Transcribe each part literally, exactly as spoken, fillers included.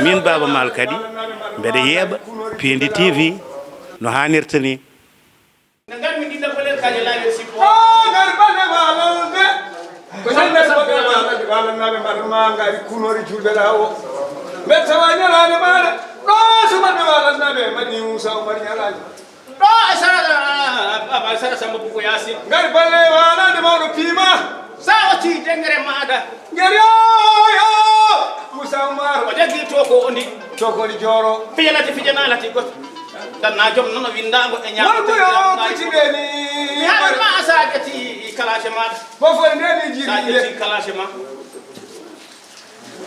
Min Baaba Maal kadi mbeɗa yeeɓa Pindi T V no haanirta ni. Ko hande so mbeɗa waɗa, waɗanaaɓe mbaɗa ma ngari kunori julɓe ɗa o. Mbeɗa tawa ñalaande maɗa ɗo so maɓɓe waɗanaaɓe mbaɗi Moussa Oumar ñalaande. Ɗo e sara, Baba sara Samba Buko Yaasin. Ngari balle waɗande mawɗo piima. Sa o ci dengere maɗa. Ngari yo, yo, Moussa Oumar. O jaggi to ko ondi. To ko ondi jooro. Fiyanati fijana lati goto. Dan na jom nono windago e ñaama. Wonko yo ko ci ɓeni. Mi haɗa ma a sa ƴetti kalace maɗa. Bofo e ndeni jiri. Sa ƴetti kalace ma.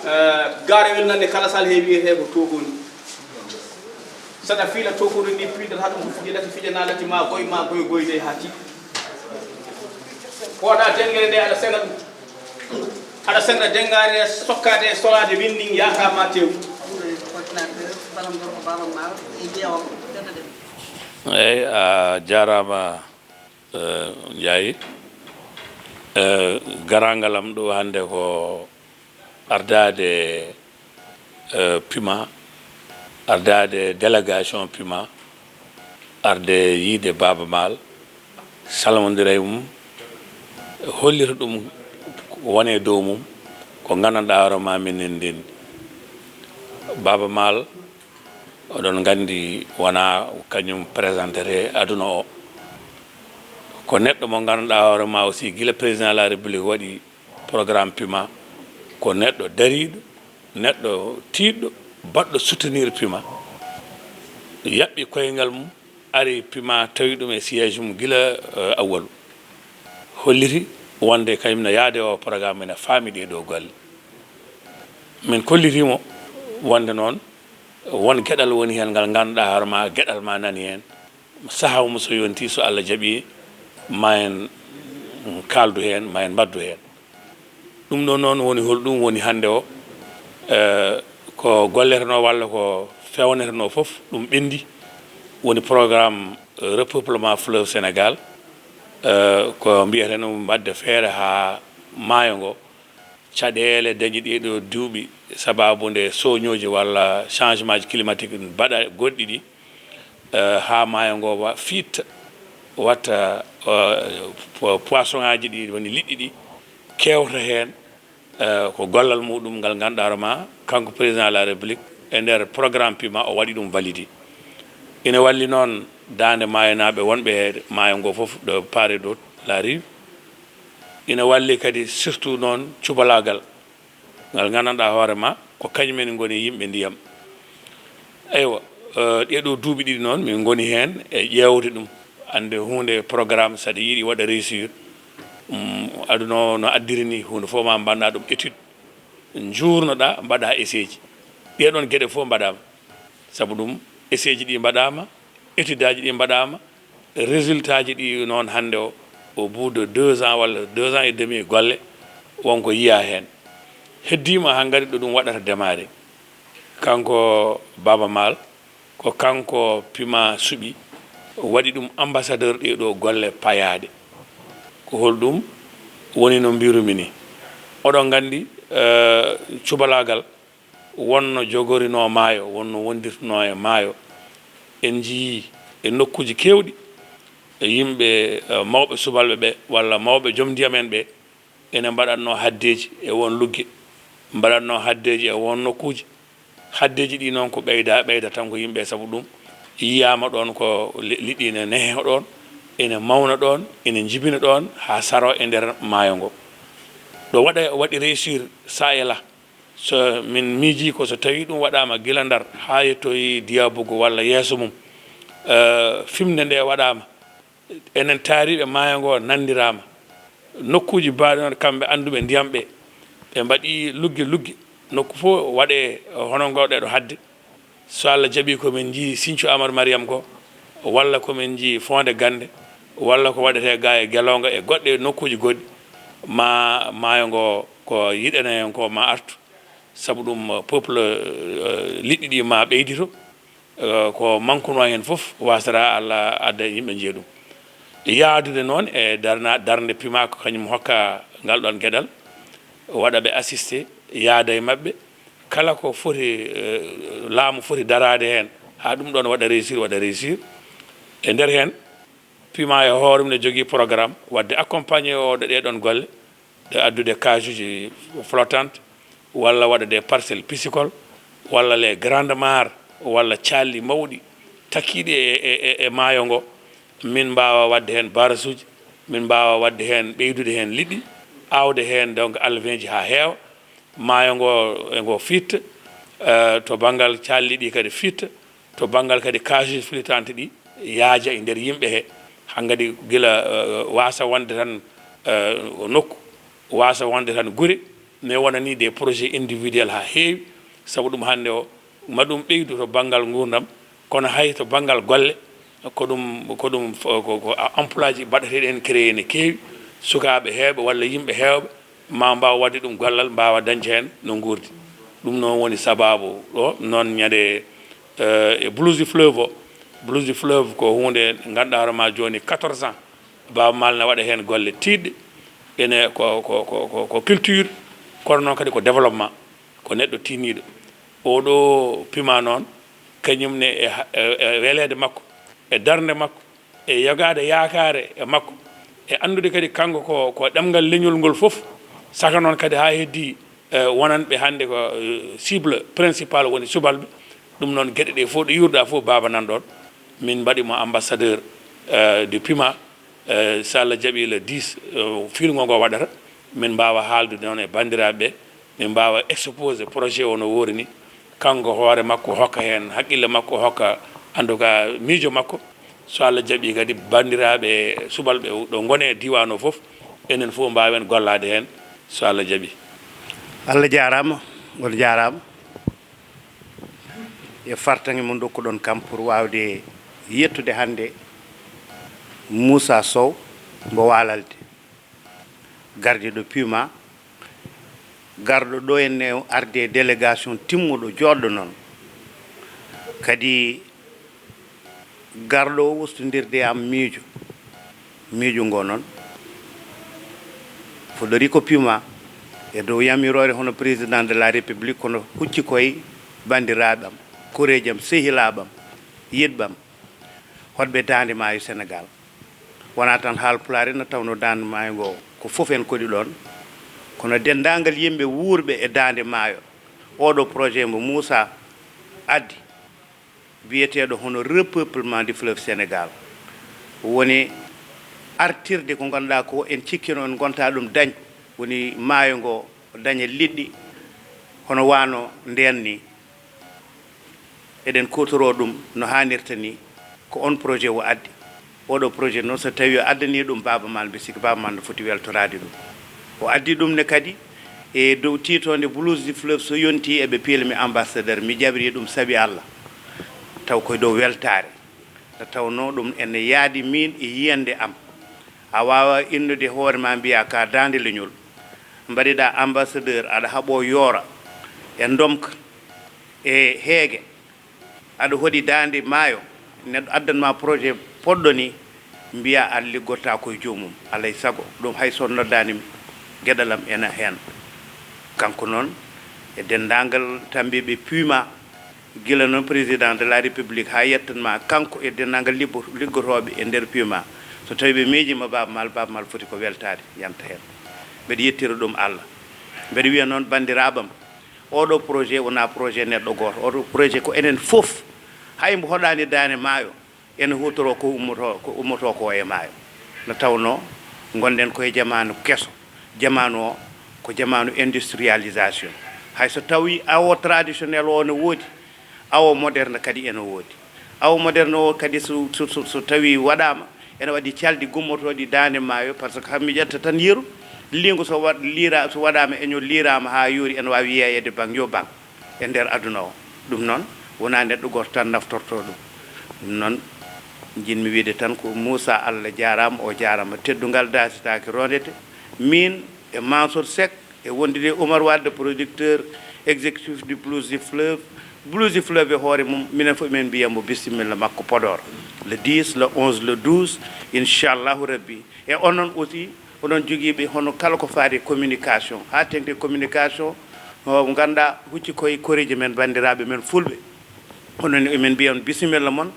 Eh, gaarewel nan ne kala sal he wiyetee ko tokoni. Saɗa fiila tokoni ndi piidata ɗum ko fijilati fijana lati ma goy ma goy goy de ha tiɗi. Ko waɗa dengere nde aɗa sena ɗum. Aɗa sena dengare sokkade e solade winning yaka ma tew. Coordinateur, Balam Gorko Baaba Maal, e Jeewal, Tedda Dem. Eyyi, a jarama, eh, Ndiaye. Eh, garangal am ɗo hande ko ardaade, eh, pima, ardaade délégation pima, arde yiide Baaba Maal, salmondira e mum, hollira ɗum wone dow mum, ko gandanɗa hoore ma minen ndin. Baaba Maal, oɗon gandi wona kañum présentere aduna o. Ko neɗɗo mo gandanɗa hoore ma aussi gila président de la République waɗi programme pima, ko neɗɗo dariɗo, neɗɗo tiɗɗo, baɗɗo soutenir pima. Yaɓɓi koyngal mum, ari pima tawi ɗum e siège mum gila, eh, awwalu. Holliti wonde kañum no yaade o programme ene faami ɗe ɗo golle. Min kollitimo wonde noon won geɗal woni hen ngal ganduɗa hoore ma geɗal ma nani hen. Saaha mum so yonti, so Allah jaɓi, ma en kaldu heen, ma en mbaɗdu heen. Ɗum ɗo noon woni hol ɗum woni hannde o, eh, ko golletenoo walla ko fewneteno fof ɗum ɓenndi, woni programme, eh, repeuplement fleuve Sénégal, eh, ko mbiyeten ɗum waɗde feere haa maayo ngo caɗeele dañi ɗii ɗoo duuɓi sababu nde sooñooji walla changement ji climatique mbaɗa goɗɗi ɗi, eh, haa maayo ngo wa-, fiitta, watta, eh, po-, poisson ŋaaji ɗi woni liɗɗi ɗi kewta heen, eh, ko gollal muɗum ngal ngannduɗaa hoore ma kanko président de la République e nder programme pima o waɗi ɗum validé. Ina walli noon daande maayonaaɓe wonɓe e maayo ngo fof de part et d'autre la rive. Ina walli kadi surtout noon cubalaagal ngal nganndanɗaa hoore ma ko kañumen ngoni yimɓe ndiyam. Eywa, eh, ɗee ɗoo duuɓi ɗiɗi noon min ngoni heen e ƴeewde ɗum, annde huunde programme saɗa yiɗi waɗa réussir, mm, aduna o no addiri ni, huunde fof ma mbaɗa ɗum étude, njuurnoɗaa, mbaɗa essai ji. Ɗee ɗoon geɗe fof mbaɗaama, sabu ɗum essai ji ɗi mbaɗaama, étude aji ɗi mbaɗaama, résultat ji ɗi noon hannde o, au bout de deux ans walla deux ans et demi golle, wonko yiya heen. Heddiima haa ngari ɗo ɗum waɗata démarré. Kanko Baaba Maal, ko kanko pima suɓi, waɗi ɗum ambassadeur ɗee ɗoo golle payaaɗe. Ko holɗum woni no mbirumi ni? Oɗon nganndi, eh, cubalaagal wonno jogorinoo maayo, wonno wondirtunoo e maayo. En njiyii e nokkuuji keewɗi, e yimɓe, eh, mawɓe subalɓe ɓe, walla mawɓe joom ndiyam en ɓe, ene mbaɗatnoo haddeeji e won lugge, mbaɗatnoo haddeeji e won nokkuuji. Haddeeji ɗi noon ko ɓeyda, ɓeyda tan ko yimɓe, sabu ɗum yiyaama ɗoon ko li-, liɗɗi ene nehe ɗoon, ene mawna ɗoon, ene njibina ɗoon haa saro e nder maayo ngo. Ɗo waɗa, waɗi réussir ça et là. So min miijii ko so tawii ɗum waɗaama gila Ndar haa yettoyi Diabougou walla yeeso mum, eh, fimnde nde waɗaama, enen taariiɓe maayo ngo nanndiraama. Nokkuuji baaɗi noon, kamɓe annduɓe ndiyam ɓe, ɓe mbaɗi lugge lugge. Nokku fof waɗe hono ngo ɗeɗo hadde. So Allah jaɓii ko min njii Sinthiou Amadou Mariam ko, walla ko min njii Fondé Gannde, walla ko waɗetee gaa e Gelonga e goɗɗe nokkuuji goɗɗi, ma maayo ngo ko yiɗanee heen ko ma artu. Sabu ɗum, eh, peuple, eh, liɗɗi ɗi ma ɓeydito, eh, ko mankunoo heen fof, waasata Allah adda yimɓe njiya ɗum. Yahdude noon e darna-, darnde pima ko kañum hokka ngal ɗoon geɗal. waɗa ɓe assisté, yaada e maɓɓe. Kala ko foti, eh, laamu foti daraade heen, haa ɗum ɗoon waɗa réussir, waɗa réussir. E nder heen, Pima e hoore mum ne jogii programme waɗde accompagné oo ɗo ɗee ɗoon golle, ɗe addude cage uji flottante, walla waɗa des parcelles piscicoles, walla les grandes mares, walla caalli mawɗi takkiiɗi e, e, e, e maayo ngo. Min mbaawa waɗde heen barrage uji, min mbaawa waɗde heen, ɓeydude heen liɗɗi, aawde heen donc alevin ji haa heewa. Maayo ngo, e ngo fitta, eh, to banngal caalli ɗi kadi fitta, to banngal kadi cage uji flottante ɗi yaaja e nder yimɓe he. Hankkadi gila, eh, waasa wonde tan, eh, nokku, waasa wonde tan gure, mais wona ni des projets individuels haa heewi, sabu ɗum hannde o, ma ɗum ɓeydu to banngal nguurndam, kono hay to banngal golle, ko ɗum, ko ɗum fo-, ko, ko a-, emploi ji baɗeteeɗi heen créé ne keewi, sukaaɓe heewɓe walla yimɓe heewɓe ma mbaaw waɗde ɗum gollal, mbaawa dañde heen no nguurdi. Ɗum noon woni sabaabu ɗo, noon ñande, eh, e Blues du Fleuve o. Blues du Fleuve ko huunde nde ngannduɗaa hoore ma jooni quatorze ans, Baaba Maal ne waɗa heen golle tiiɗɗe, ene ko, ko, ko, ko, ko culture, kono noon kadi ko développement, ko neɗɗo tiinniiɗo. Oɗo Pima noon, kañum ne e ha-, e, e weleede makko, e darnde makko, e yogaade yaakaare e makko, e anndude kadi kanko ko, ko ɗemngal leñol ngol fof, saka noon kadi haa heddii, eh, wonanɓe hannde ko, eh, cible principal woni subalɓe. Ɗum noon geɗe ɗe fof ɗo iwruɗaa fof Baaba nan ɗoon. Min mbaɗi mo ambassadeur, eh, du Pima. Eh, so Allah jaɓii le dix, eh, fiilngo ngo waɗata, min mbaawa haaldude noon e banndiraaɓe ɓe, min mbaawa exposé projet o no woori ni. Kanko hoore makko hokka heen haqqille makko, hokka en tout cas miijo makko. So Allah jaɓii kadi banndiraaɓe subalɓe ɗo ngoni e diiwaan o fof, enen fof mbaawen gollaade heen so Allah jaɓii. Allah jaaraama, on jaaraama. E fartaŋŋe mo ndokkuɗon kam pour waawde yettude hannde Moussa Sow mbo Waalalde, gardiiɗo Pima, garɗo ɗo henne arde délégation timmuɗo jooɗɗo noon. Kadi garɗo o ustondirde e am miijo. Miijo ngo noon, Fodorico Pima, e dow yamiroore hono Président de la République, kono hucci koye banndiraaɓe am, koreeji am, sehilaaɓe am, yiɗɓe am, hoɗɓe Daande Maayo Senegaal. Wonaa tan Haalpulaar en, nde tawnoo Daande Maayo ngo ko fof en koɗi ɗoon, kono denndaangal yimɓe wuurɓe e Daande Maayo. Oɗo projet mbo Moussa addi, biyeteeɗo hono repeuplement du fleuve Sénégal, woni artirde ko ngannduɗaa ko en cikkino en ngonta ɗum dañ, woni maayo ngo daña liɗɗi hono wano ndeen ni. Eɗen kuutoroo ɗum no haanirta ni, ko on projet o addi. Oɗo projet noon, so tawii o addanii ɗum Baaba Maal, mbi sikki Baaba Maal no foti weltoraade ɗum. O addi ɗum ne kadi e dow tiitoonde Blues du Fleuve, so yontii eɓe piila mi ambassadeur, mi jaɓrii ɗum sabi Allah, taw koye dow weltaare. Nde tawnoo ɗum ene yaadi miin e yiyannde am. A waawaa innude hoore ma mbiyaa ka Daande Leñol, mbaɗiɗaa ambassadeur, aɗa haɓoo yoora e ndomka e heege, aɗa hoɗi daande maayo, neɗɗo addan ma projet poɗɗo ni, mbiyaa a liggortaa koye joomum. Alay sago, ɗum hay so noddaani mi, geɗal am ena heen. Kanko noon, e denndaangal tammbiiɓe Pima, gila noon Président de la République haa yettan ma kanko e denndaangal libbo-, liggotooɓe e nder Pima, so tawii ɓe miijiima Baaba Maal, Baaba Maal foti ko weltaade, yanta heen. Mbeɗa yettira ɗum Allah. Mbeɗa wiya noon, banndiraaɓe am, oɗo projet wonaa projet neɗɗo gooto. Oɗo projet ko enen fof. Hay mbo hoɗaani daande maayo, ene huutoroo ko ummoto-, ko ummotoo ko e maayo. Nde tawnoo ngonɗen ko e jamaanu keso. Jamaanu o ko jamaanu industrialisation. Hay so tawii awo traditionnel o ne woodi, awo moderne kadi ene woodi. Awo moderne o kadi so, so, so, so tawii waɗaama, ene waɗi calɗi gummotooɗi daande maayo, par ce que haa mi ƴetta tan yeru, liingu so waɗ-, liira-, so waɗaama e ñol liiraama haa yoori, ene waawi yeeyeede bang yo bang e nder aduna o. Ɗum noon, wonaa neɗɗo gooto tan naftortoo ɗum. Ɗum noon, njiɗmi wiyde tan ko Moussa, Allah jaaraama, o jaaraama. Teddungal daasetaake rondete. Miin e Mansour Seck, e wondude e Oumar Wade, producteur exécutif du Blues du Fleuve. Blues du Fleuve e hoore mum, minen fof emin mbiya mbo bisimilla makko Podor. Le dix, le onze, le douze, inchallahu rabbi. E onon aussi, Oɗon jogiiɓe hono kala ko faati e communication, haa teŋti communication, o, ngannduɗaa hucci koye koreeji men, banndiraaɓe men fulɓe. Onon, emin mbiya on bisimilla mon.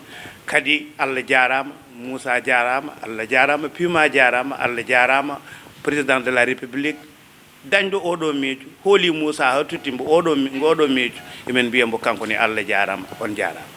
Kadi, Allah jaaraama, Moussa jaaraama, Allah jaaraama, Puma jaaraama, Allah jaaraama, Président de la République, dañɗo oɗo miijo, hooli Moussa haa totti mbo oɗo mi-, ngo oɗo miijo. Emin mbiya mbo kanko ne, Allah jaaraama, on jaaraama.